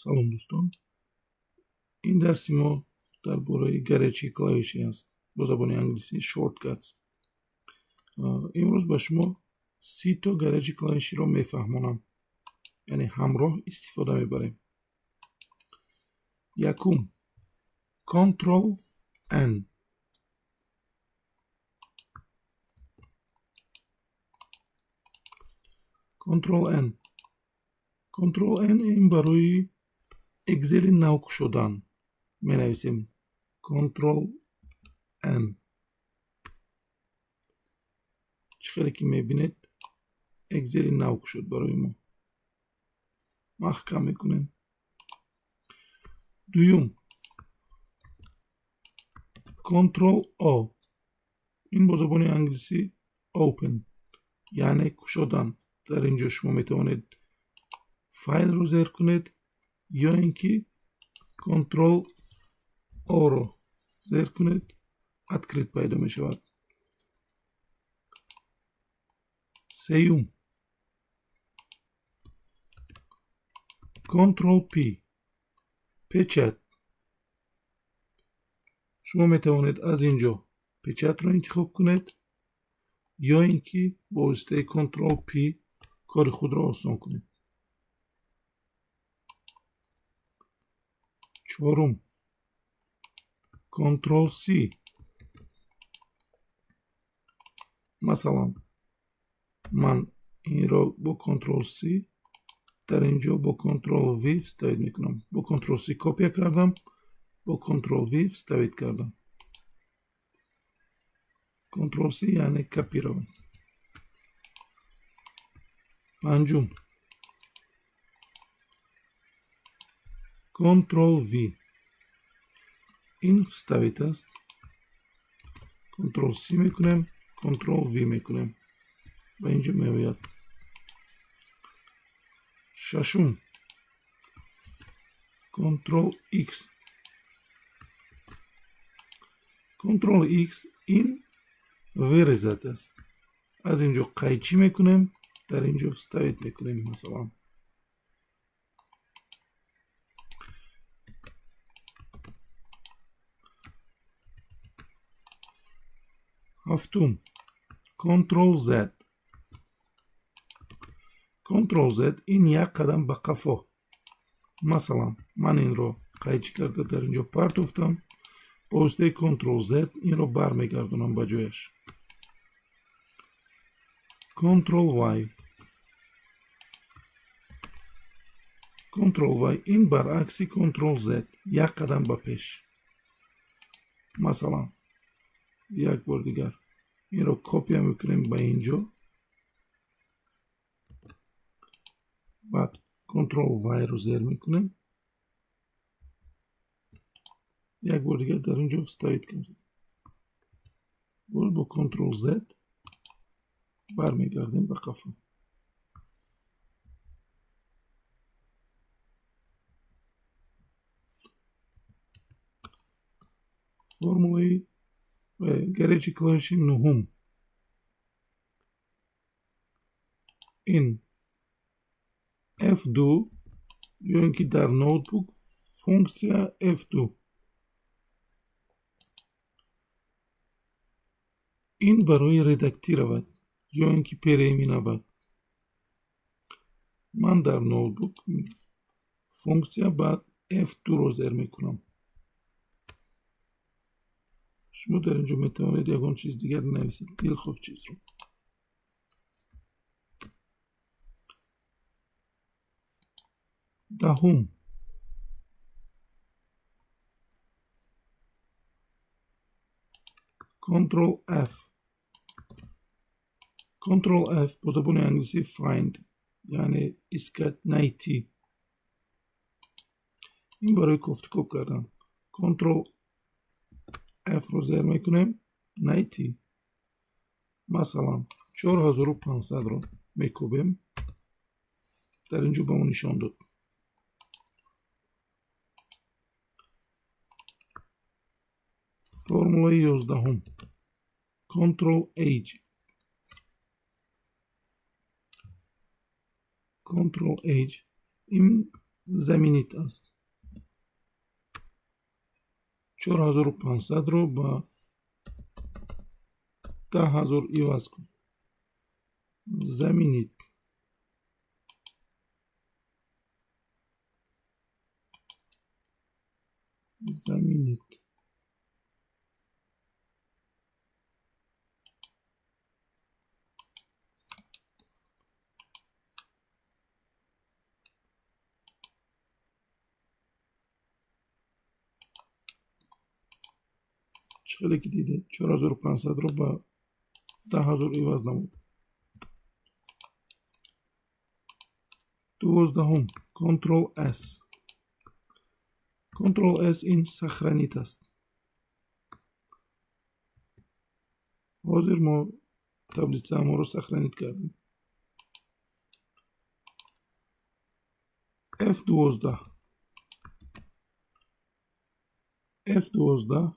Салом, дӯстон. Ин дарси мо дар бораи горячие клавиши аст, бо забони англисӣ shortcuts. Имрӯз ба шумо 30 то горячие клавиширо мефаҳмонам, яъне ҳамроҳ истифода мебарем. Якум: Ctrl N. Ctrl N. Ctrl N ин барои Excel-и нав кушодан. Менависем Ctrl N. Чӣ хеле ки мебинед, Excel-и нав кушод барои мо. Маҳкам мекунем. Дуюм: Ctrl O. Ин бо забони англисӣ Open, яъне кушодан. Дар ин ҷо шумо метавонед файлро зер кунед ё ин ки Ctrl O-ро зер кунед, открыть пайдо мешавад. Сеюм: Ctrl P, печать. Шумо метавонед аз ин ҷо печать-ро интихоб кунед ё ин ки бо воситаи Ctrl P кори худро осон кунед. Чорум: Ctrl C. Масалан, ман инро бо Ctrl C дар ин ҷо бо Ctrl V вставить мекунам. Бо Ctrl C копия кардам, бо Ctrl V вставить кардам. Ctrl C яъне копировать. Панҷум: Ctrl V. Ин вставить аст. Ctrl C мекунем, Ctrl V мекунем. Ба ин ҷо меояд. Шашум: Ctrl X. Ctrl X ин вырезать аст. Аз ин ҷо қайчӣ мекунем, дар ин ҷо вставить мекунем, масалан. Ҳафтум: Ctrl Z. Ctrl Z ин як қадам ба қафо. Масалан, ман инро қайчӣ карда дар ин ҷо партофтам, бо воситаи Ctrl Z инро бармегардонам ба ҷояш. Ctrl Y. Ctrl Y ин баръакси Ctrl Z, як қадам ба пеш. Масалан, як бор дигар инро копия мекунем ба ин ҷо, баъд Ctrl Y-ро зер мекунем, як бор дигар дар ин ҷо вставить кардем, боз бо Ctrl Z бармегардем ба қафо. Формулаи горячий клавиши нуҳум ин F2 ё ин ки дар ноутбук функсия F2. Ин барои редактировать ё ин ки переименовать. Ман дар ноутбук функсия, баъд F2-ро зер мекунам. Шумо дар ин ҷо метавонед ягон чиз дигар нависед, дилхоҳ чизро. Даҳум: Ctrl F. Ctrl F бо забони англисӣ find, яъне искать, найти. Ин барои кофтукоб кардан. Ctrl F-ро зер мекунем, найти. Масалан, 4500-ро мекобем. Дар ин ҷо ба мо нишон дод. Формулаи 11-ум: Ctrl H. Ctrl H ин Заменить аст. 4500-ро ба 10 000 иваз кун. Заменить. Заменить. Чӣ хеле ки дидед, 4500-ро ба 10 000 иваз намуд. 12-ум, Ctrl S. Ctrl S ин сохранить аст. Ҳозир мо таблицаамонро сохранить кардем. F12. F12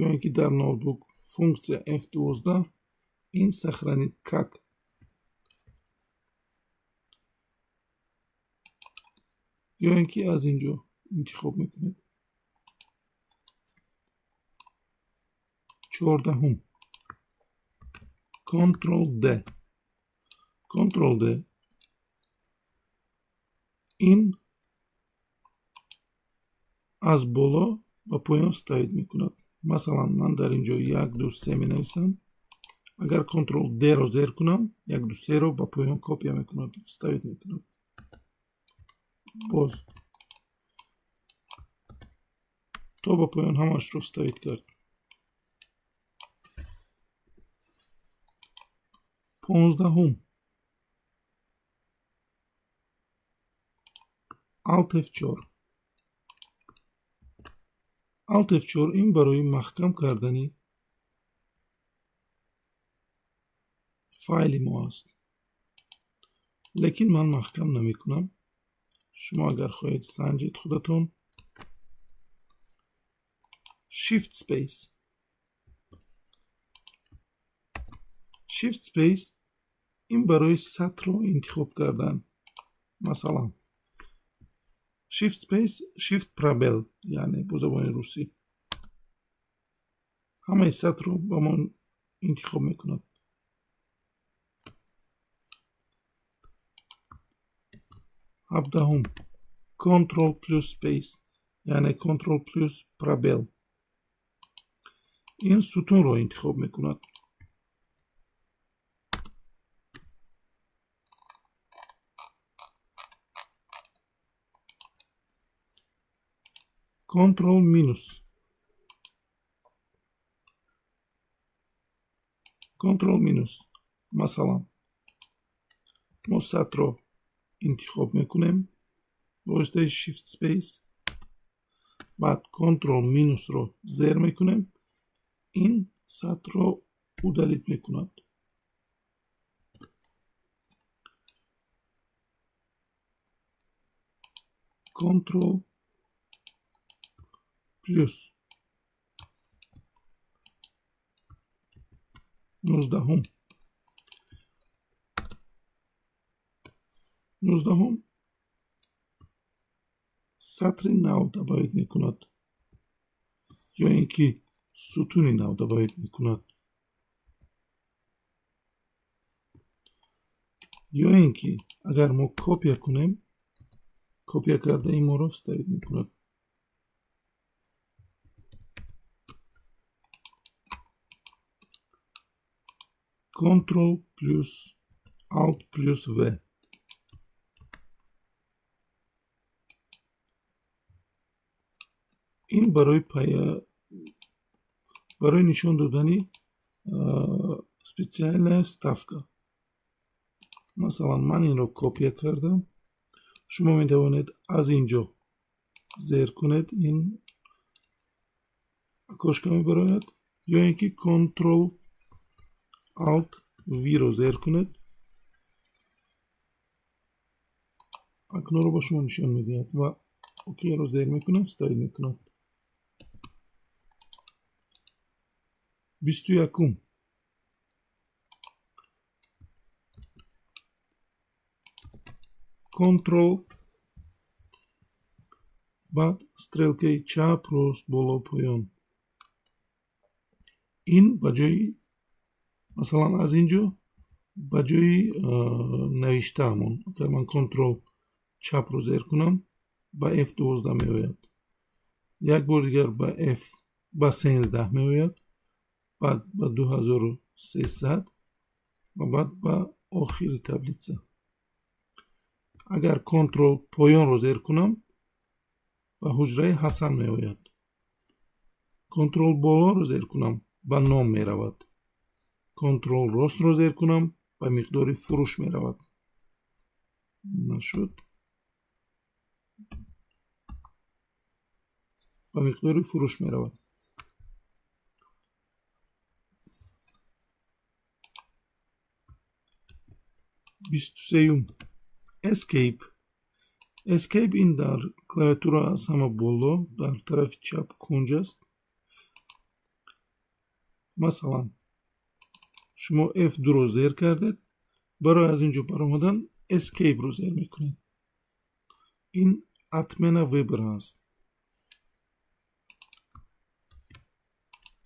ё ин ки дар ноутбук функсия F12 ин сохранить как. Ё ин ки аз ин ҷо интихоб мекунед. 14-ум, Ctrl D. Ctrl D ин аз боло ба поён вставить мекунад. Масалан, ман дар ин ҷо як, ду, се менависам. Агар Ctrl D-ро зер кунам, як, ду, серо ба поён копия мекунад, вставить мекунад. Боз то ба поён ҳамаашро вставить кард. 15-ум, Alt F4. Alt F4 ин барои маҳкам кардани файли мо аст, лекин ман маҳкам намекунам. Шумо агар хоҳед, санҷед худатон. Shift Space. Shift Space ин барои сатрро интихоб кардан. Масалан, Shift Space, Shift пробел, яъне бо забони русӣ, ҳамаи сатрро ба мо интихоб мекунад. 17-ум, Ctrl плюс Space, яъне Ctrl плюс пробел, ин сутунро интихоб мекунад. Ctrl минус. Ctrl минус. Масалан, мо сатрро интихоб мекунем ба воситаи Shift Space, баъд Ctrl минусро зер мекунем, ин сатрро удалить мекунад. Ctrl плюс. 19-ум. 19-ум, сатри нав добавить мекунад ё ин ки сутуни нав добавить мекунад, ё ин ки агар мо копия кунем, копия кардаи моро вставить мекунад. Ctrl плюс Alt плюс V. Ин барои нишон додани специальная вставка. Масалан, ман инро копия кардам. Шумо метавонед аз ин ҷо зер кунед, ин окошко мебарояд, ё ин ки Ctrl Alt V-ро зер кунед, окноро ба шумо нишон медиҳад ва ОК-ро зер мекунем, вставить мекунад. 21-ум, Ctrl Баъд стрелкаи чап, рост, боло, поён. Ин ба ҷои, масалан, аз ин ҷо ба ҷои навиштаамон, агар ман контрол чапро зер кунам, ба F12 меояд. Як бор дигар ба F ба 13 меояд, баъд ба 2300 ва баъд ба охири таблица. Агар контрол поёнро зер кунам, ба ҳуҷраи Ҳасан меояд. Контрол болоро зер кунам, ба ном меравад. Контрол ростро зер кунам, ба миқдори фурӯш меравад. Нашуд. Ба миқдори фурӯш меравад. 23. Escape. Escape ин дар клавиатура аз ҳама боло дар тарафи чап кунҷ аст. Масалан, шумо F2-ро зер кардед, барои аз ин ҷо баромадан Escape-ро зер мекунед. Ин отмена выбора аст.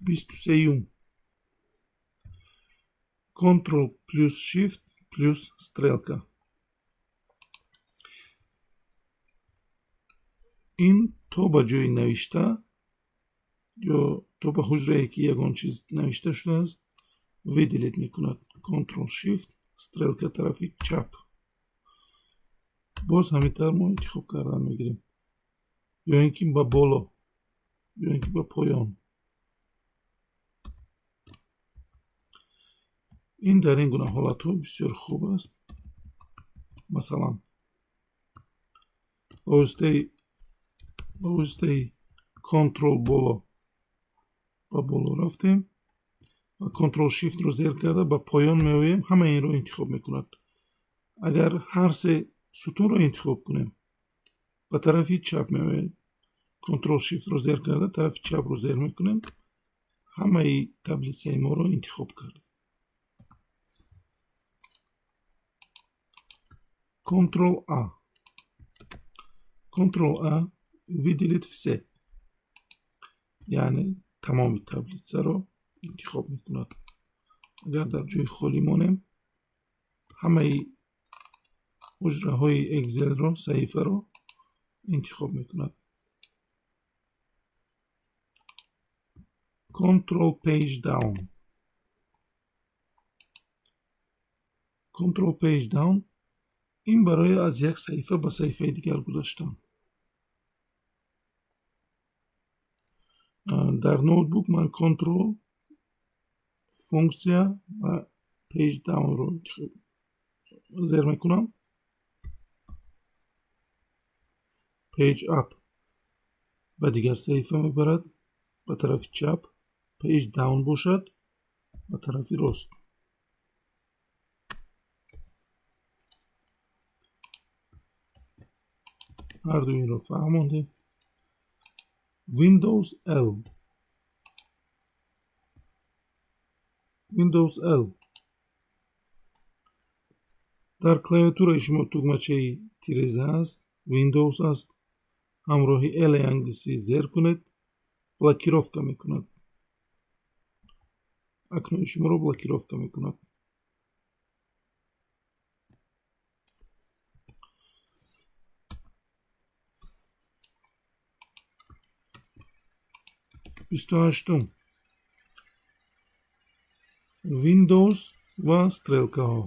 23. Ctrl плюс Shift плюс стрелка. Ин то ба ҷои навишта ё то ба ҳуҷрае ки ягон чиз навишта шудааст, выделить мекунад. Ctrl Shift стрелка тарафи чап. Боз ҳамин тавр мо интихоб кардан мегирем. Ё ин ки ба боло, ё ин ки ба поён. Ин дар ин гуна ҳолатҳо бисёр хуб аст. Масалан, ба воситаи Ctrl боло ба боло рафтем ва Ctrl Shift-ро зер карда ба поён меоем, ҳама инро интихоб мекунад. Агар ҳар се сутунро интихоб кунем, ба тарафи чап меоем. Ctrl Shift-ро зер карда тарафи чапро зер мекунем, ҳамаи таблицаи моро интихоб кард. Ctrl A. Ctrl A выделит все. Яъне тамоми таблицаро интихоб мекунад. Агар дар ҷои холӣ монем, ҳамаи ҳуҷраҳои Excel-ро, саҳифаро интихоб мекунад. Ctrl Page Down. Ctrl Page Down ин барои аз як саҳифа ба саҳифаи дигар гузаштан. Дар ноутбук ман Ctrl функсия ва Page Down-ро зер мекунам. Page Up ба дигар саҳифа мебарад, ба тарафи чап. Page Down бошад, ба тарафи рост. Ҳар ду инро фаҳмондем. Windows L. Windows L. Дар клавиатураи шумо тугмачаи тиреза аст, Windows аст. Ҳамроҳи L англисӣ зер кунед, блокировка мекунад. Акнун шуморо блокировка мекунад. 28. Windows ва стрелкаҳо.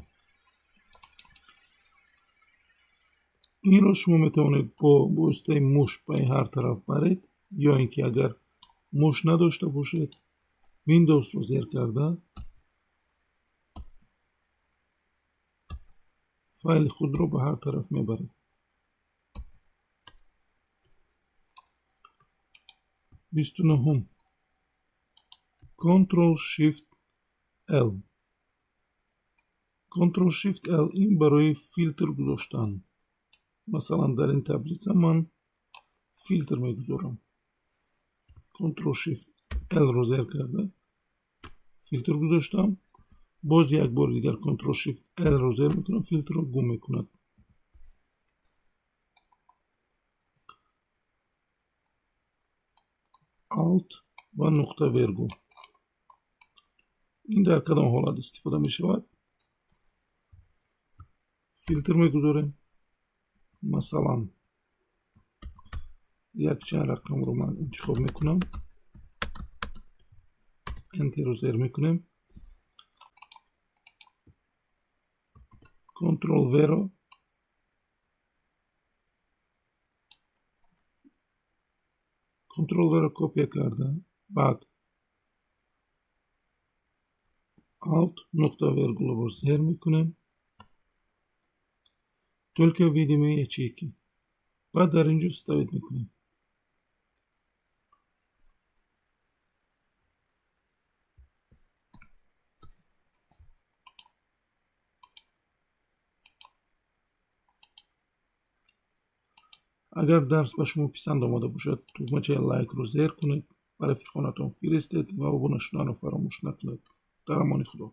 Инро шумо метавонед бо воситаи муш ба ҳар тараф баред, ё ин ки агар муш надошта бошед, Windows-ро зер карда файли худро ба ҳар тараф мебаред. 29. Ctrl Shift L. Ctrl Shift L ин барои филтр гузоштан. Масалан, дар ин таблица ман филтр мегузорам. Ctrl Shift L-ро зер карда филтр гузоштам. Боз як бори дигар Ctrl Shift L-ро зер мекунам, филтрро гум мекунад. Alt ва нуқта вергул. Ин дар кадом ҳолат истифода мешавад? Филтр мегузорем. Масалан, якчанд рақамро ман интихоб мекунам. Enter-ро зер мекунем. Ctrl V-ро Ctrl V-ро копия карда, баъд Alt нуқта вергулро зер мекунем. Только видимые ячейки. Баъд дар ин ҷо вставить мекунем. Агар дарс ба шумо писанд омада бошад, тугмачаи лайкро зер кунед, ба рафиқонатон фиристед ва обуна шуданро фаромӯш накунед. Дар амони Худо.